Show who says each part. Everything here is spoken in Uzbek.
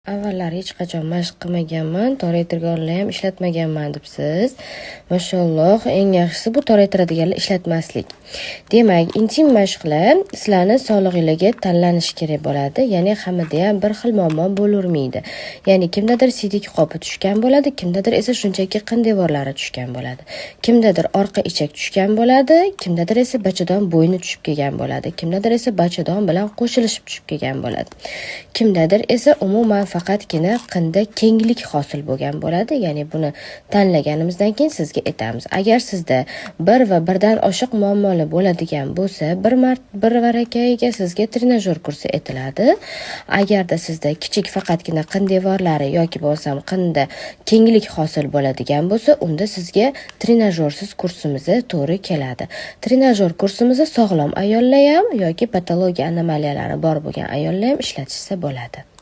Speaker 1: Avvallari hech qachon mashq qilmaganman, toraytirganlar ham ishlatmaganman debsiz. Mashalloh, eng yaxshisi bu toraytiradiganlar ishlatmaslik. Demak, intim mashqlar sizlarni sog'lig'inglarga tanlanishi kerak bo'ladi. Ya'ni hammada ham bir xil muammo bo'lavermaydi. Ya'ni kimdadir siydik qopi tushgan bo'ladi, kimdadir esa shunchaki qin devorlari tushgan bo'ladi. Kimdadir orqa ichak tushgan bo'ladi, kimdadir esa bachadon bo'yni tushib kelgan bo'ladi, kimdadir esa bachadon bilan qo'shilishib tushib kelgan bo'ladi. Kimdadir esa umuman faqatgina qinda kenglik hosil bo'lgan bo'ladi. Ya'ni buni tanlaganimizdan keyin sizga aytamiz. Agar sizda bir va birdan oshiq muammolar bo'ladigan bo'lsa, bir mart bir varakayiga sizga trenajyor kursi aytiladi. Agarda sizda kichik faqatgina qin devorlari yoki bo'lmasam qinda kenglik hosil bo'ladigan bo'lsa, unda sizga trenajyorsiz kursimiz to'g'ri keladi. Trenajyor kursimizni sog'lom ayollar ham yoki patologiya anomaliyalari bor bo'lgan ayollar ham ishlatishsa bo'ladi.